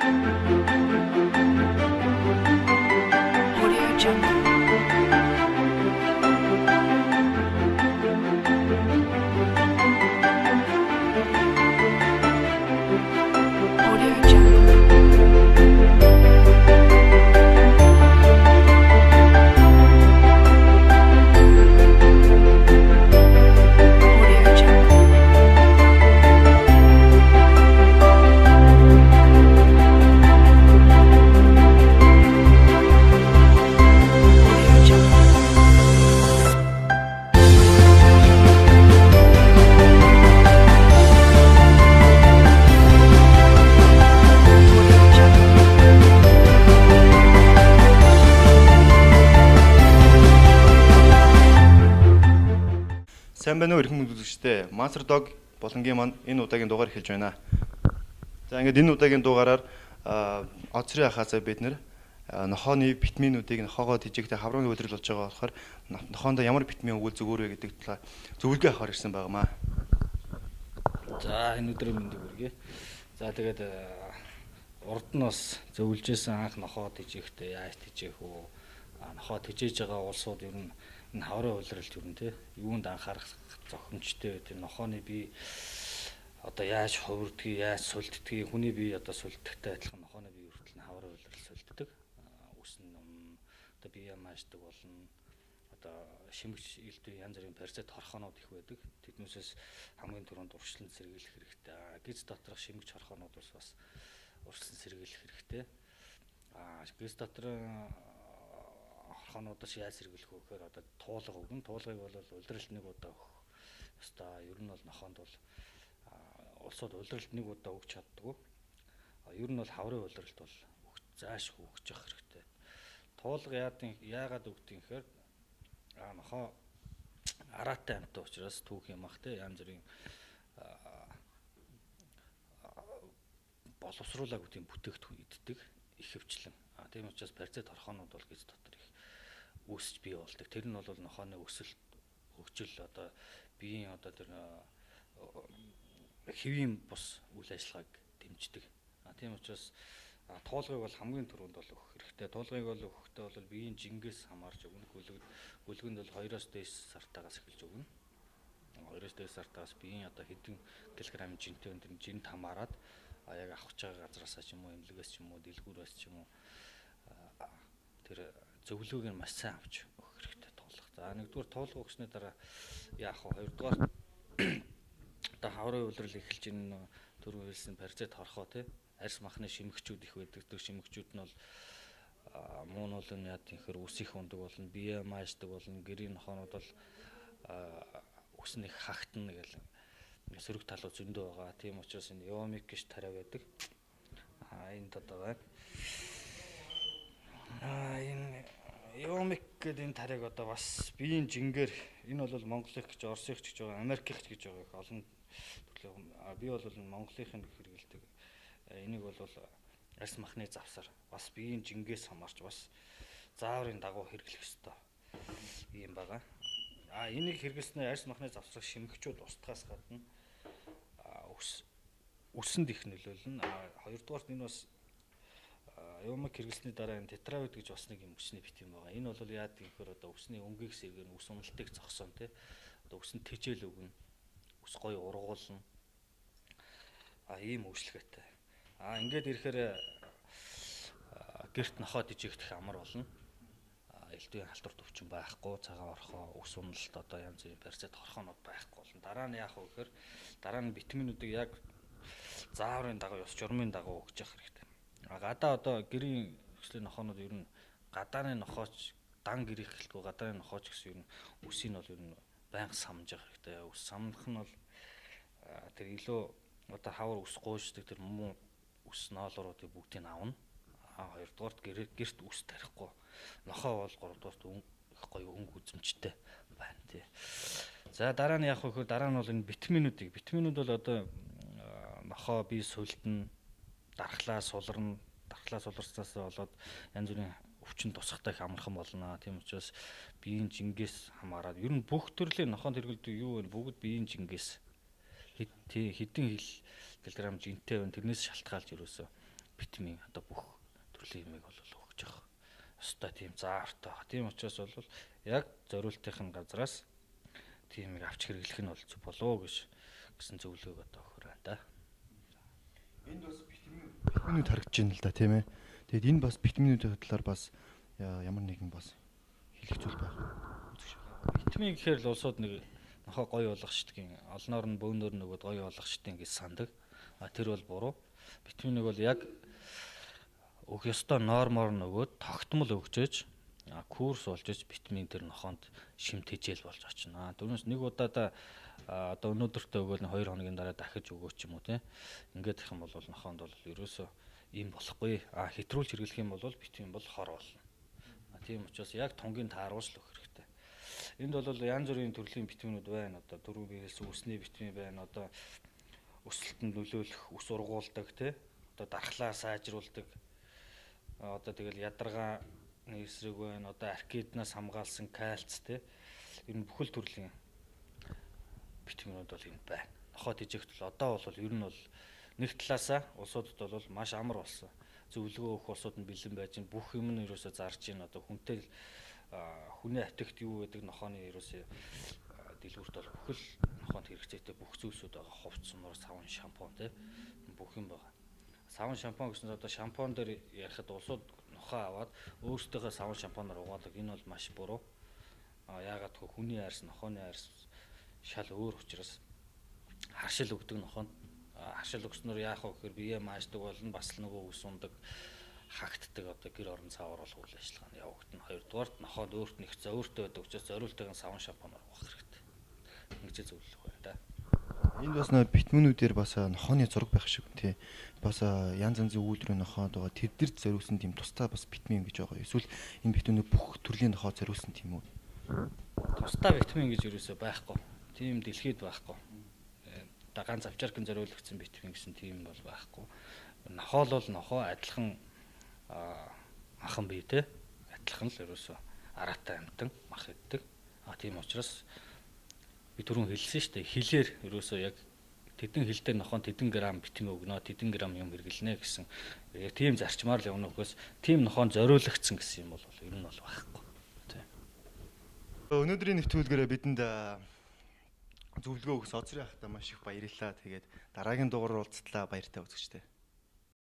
Audio Jungle. Audio Jungle. Audio Jungle. Audio Jungle. Audio Jungle. Сайн байна уу эрхэм үзэгчдээ. Master Dog болонгийн маань энэ удаагийн дугаар эхэлж байна. За ингээд энэ удаагийн дугаараар оцрын ахаасаа бид нэр нохооны витаминуудыг нохоогоо тэжээхдээ хаврын үйлрэл болж байгаа болохоор нохоондоо ямар витамин өгвөл зүгээр вэ гэдэг талаар зөвлөгөө авахар ирсэн байнамаа. За энэ өдрийн мэндийг хүргэе. За тэгээд урд нь бас зөвлөжсэн анх нохоо тэжээхдээ яаж тэжээх үү? Нохоо тэжээж байгаа улсууд ер нь энэ хаврын улиралд ер нь тий юунд анхаарах зохимжтой вэ? Тэр нохооны бие одоо яаж хувирдгийг, яаж сулддгийг, хүний бие одоо сулддагтай адилхан нохооны бие хүртэл нь хаврын улирал сулддаг. Үс нь одоо бие маашдаг болно. Одоо шимэгч элдв янз бүрийн паразит хорхоонууд их байдаг. Тэднээсээс хамгийн түрүүнд уршлан сэргийлэх хэрэгтэй. Гиз доторх шимэгч хорхоонуудаас бас уршлан сэргийлэх хэрэгтэй. Гиз дотор хорхоонуудаас яаж сэргийлэх вэ гэхээр одоо туулга өгнө. Туулгыг бол улиралд нэг удаа өгөх ёстой. Ер нь бол нохоонд бол улсууд улиралд нэг удаа өгч чаддаггүй. Ер нь бол хаврын улиралд бол өгч заашгүй өгч явах хэрэгтэй. Туулга яагаад өгдөг юм гэхээр нохоо араатай амттай учраас түүх юм ах те янз бүрийн боловсруулаагүй тийм бүтээгдэхүүн иддэг их хвчлэн. Тийм учраас паразит хорхоонууд бол гиз дотор их үүсч бий болдог. Тэр нь бол нохооны өсөлт, хөгжил одоо биеийн одоо тэр хэвийн бус үйл ажиллагааг дэмждэг. Тийм учраас туулгыг бол хамгийн түрүүнд бол өгөх хэрэгтэй. Туулгыг бол өгөхдөө бол биеийн жингээс хамаарч өгнө. Гүлгэнд бол 2-оос дээш сартаагаас эхэлж өгнө. 2-оос дээш сартаагаас биеийн одоо хэдэн килограмм жинтэй өндөр жинд хамаарат яг авах гэж байгаа газраасаа ч юм уу, эмнэлгээс ч юм уу, дэлгүүрээс ч юм уу тэр зөвлөгөөг нь маш сайн авч өгөх хэрэгтэй туулга. За нэгдүгээр туулга өгсөний дараа яах вэ? Хоёрдугаар одоо хаврын улирал эхэлж энэ түрүү хэлсэн паразит хорхоо тий арьс махны шимэгчүүд их байдаг. Тэр шимэгчүүд нь бол муунуул нь яа гэхээр үс их ундаг болно, бие маашдаг болно, гэрийн нохоонууд бол үс нь их хагтана гэл сөрөг талууд зөндөө байгаа. Тийм учраас энэ Йомик гэж тариа байдаг. Энд одоо байна. Энэ Йомик гэдэг энэ тариаг одоо бас биеийн жингээр энэ бол Монголынх гэж, Оросынх гэж байгаа, Америкийнх гэж байгаа их олон төрлийн. Би бол Монголынх нь хэрэгэлдэг. Энийг бол арьс махны завсар бас биеийн жингээс хамаарч бас зааврын дагуу хэрэглэх ёстой юм байгаа. Энийг хэрэглэснээр арьс махны завсрах шимэгчүүд устгаас гадна үсэнд их нөлөөлнө. Хоёрдугаарт энэ бас Йомик хэрэглэсний дараа энэ тетравид гэж бас нэг юм үсний бит юм байгаа. Энэ бол яадаг гэхээр одоо үсний өнгийг сэргэн, үс уналтыг зогсоон тий. Одоо үсэнд тэжээл өгнө. Үс гоё ургуулна. Ийм үйлчлэгээтэй. Ингээд ирэхээр гэрт нохоо тэжээгдэх амар болно. Элдвийн халтур төвчин байхгүй, цагаан орхоо, үс уналт одоо янз бүрийн паразит хорхоонууд байхгүй болно. Дараа нь яах вэ гэхээр дараа нь витаминуудыг яг зааврын дагуу, ёс журмын дагуу өгч явах хэрэгтэй. Гадаа одоо гэрийн өслийн нохоонууд ер нь гадааны нохооч дан гэрийнх гэлтгүй гадааны нохооч гэсэн ер нь үсийг нь бол ер нь байнга самж явах хэрэгтэй. Үс самнах нь бол тэр илүү одоо хавар үс гуйждаг тэр муу үс ноолруудыг бүгдийг авна. Хоёрдугаарт гэрт үс тарихгүй. Нохоо бол гуравдугаарт их гоё өнгө үзэмжтэй байна тий. За дараа нь яах вэ гэхээр дараа нь бол энэ витаминуудыг. Витаминууд бол одоо нохоо бие сулдна, дархлаа суларна, дархлаа суларснаас болоод янз бүрийн өвчин тусахтай их амархан болно. Тийм учраас биеийн жингээс хамаарат ер нь бүх төрлийн нохоонд хэрэглэдэг юу вэ? Бүгд биеийн жингээс хэдэн хил килограмм жинтэй байна. Тэрнээс шалтгаалж ерөөсөө витамин одоо бүх төрлийн юмыг бол өгч явах ёстой тийм заавартай. Тийм учраас бол яг зориултын газраас тиймийг авч хэрэглэх нь бол зөв болов гэж гэсэн зөвлөгөөг одоо өгөхөр байна да. Энд бас витаминүүд харагдаж байна л да, тийм ээ. Тэгээд энэ бас витаминүүдийн талаар бас ямар нэгэн бас хэлэх зүйл байх үзэгч. Витамин гэхээр л улсууд нэг нохоо гоё болгочдгийн олноор нь бөөнөр нь нөгөөд гоё болгочдгийн гэж сандаг. А тэр бол буруу. Витаминыг бол яг өгөх ёстой нормоор нөгөөд тогтмол өгчөөж курс болж иж витамин тэр нохоонд шим тэжээл болж очно. Түүнээс нэг удаадаа одоо өнөөдөртөө өгөөл нь 2 хоногийн дараа дахиж өгөөч юм уу те. Ингээд их юм бол нохоонд бол ерөөсөө ийм болохгүй. А хэтрүүлж хэрэглэх юм бол витамин бол хор болно. Тийм учраас яг тунгийн тааруулж л өгөх хэрэгтэй. Энд бол янз бүрийн төрлийн витаминууд байна. Одоо дөрөв биелсэн үсний витамин байна. Одоо өсөлтөнд нөлөөлөх, ус ургуулдаг те. Одоо дархлаа сайжруулдаг. Одоо тэгэл ядаргаа эсрэг байна. Одоо аркиднаас хамгаалсан кальц те. Ер нь бүхэл төрлийн витаминууд бол энд байна. Нохоо тэжээгт бол одоо бол ер нь бол нэг талаасаа улсуудад бол маш амар болсон. Зөвлөгөө өгөх улсууд нь бэлэн байж байна. Бүх юм нь ерөөсөө зарж байна. Одоо хүнтэй хүний аптект юу гэдэг нохооны ерөөсөө дэлгүүрт бол бүхэл нохоонд хэрэгцээтэй бүх зүйлсүүд байгаа. Хувц сумар, савн, шампунь те бүх юм байгаа. Савн шампунь гэсэн одоо шампунь дээр ярихад улсууд нохоо аваад өөрсдийнхөө савн шампунаар угаадаг. Энэ бол маш буруу. А яагаад гэвэл хүний арьс, нохооны арьс шал өөр учраас харшил өгдөг нохоонд. Харшил өгснөөр яах вэ гэхээр бие мааждаг болно, бас л нөгөө үс ундаг, хагтдаг одоо гэр орон цаавар болох үйл ажиллагаа нь явагдана. Хоёрдугаарт нохоод өөрт нь их зөөртэй байдаг учраас зориултын савн шампунаар угаах хэрэгтэй. Ингэж зөвлөх байна да. Энд бас нөө витаминүүдээр бас нохооны зураг байх шиг тий. Бас янз янзын үйлдвэрийн нохоод байгаа. Тэдэрт зориулсан тийм тусдаа бас витамин гэж байгаа. Эсвэл энэ витаминүүд бүх төрлийн нохоо зориулсан тийм үү? Тусдаа витамин гэж юусоо байхгүй. Тийм дэлхийд байхгүй. Одоо ганц авчаркан зориулагдсан витамин гэсэн тийм бол байхгүй. Нохоол бол нохоо адилхан махан бие те. Адилхан л ерөөсөө араатай амтан мах иддэг. А тийм учраас би түрүүн хэлсэн шүү дээ. Хилээр ерөөсөө яг тэдэн хил дээр нохоон тэдэн грамм витамин өгнө, тэдэн грамм юм хэрэглэнэ гэсэн яг тийм зарчмаар л явна өгөхөөс тийм нохоон зориулагдсан гэсэн юм бол ер нь бол байхгүй. Тийм. Өнөөдрийн нэвтрүүлгээрээ бидэнд зөвлөгөө өгс Оцрын ахтай маш их баярлалаа. Тэгээд дараагийн дугаараар уулзтлаа, баяртай үзэгчтэй.